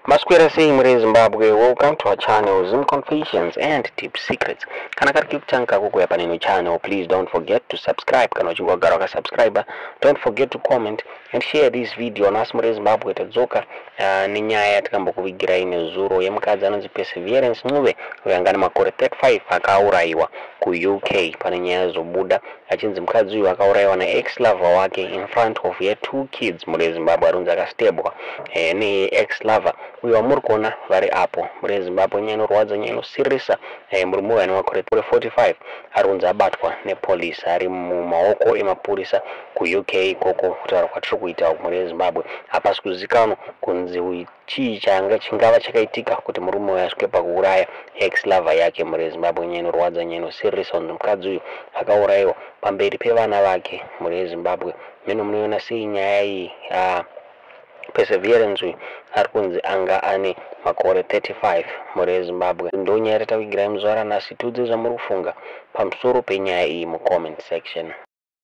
Maswera sei muri Zimbabwe? Welcome to our channel, Zim Confessions and Deep Secrets. Kana kari kekutanga kako kuuya pane ino channel, please don't forget to subscribe. Kana uchinge wagara wakasubscribe, don't forget to comment and share this video. Nhasi muri Zimbabwe tadzoka nenyaya yatakambokuvigirai nezuro yemukadzi anonzi Perseverance Ncube, uyo anga ane makore 35, akaurayiwa kuUK. Pane nyaya yazobuda achinzi mukadzi uyu akaurayiwa naex lover wake in front of her two kids. Muri Zimbabwe, arunzi akastabwa neex lover uyo wamuri kuona vari apo. Muri Zimbabwe, nyaya inorwadza, nyaya inosiririsa. Murume uyu ane makore 45 ari kunzi abatwa nepolisi, ari mumaoko emapurisa kuUK ikoko. Kutaura kwatiri kuita muri Zimbabwe, hapasi kuzikanwa kunzi chii changa chingava chakaitika kuti murume uyu asvike pakuuraya ex lover yake. Muri Zimbabwe, nyaya inorwadza, nyaya inosiririsa, kunzi mukadzi uyu akaurayiwa pamberi pevana vake. Muri Zimbabwe, meno munoiona sei nyaya iyi? Perseverance uyu ari kunzi anga ane makore 35. Mhuri yeZimbabwe, ndo nyaya yatatakuigirai muzuva ranhasi. Tiudze zvamuri kufunga pamusoro penyaya iyi mucomment section.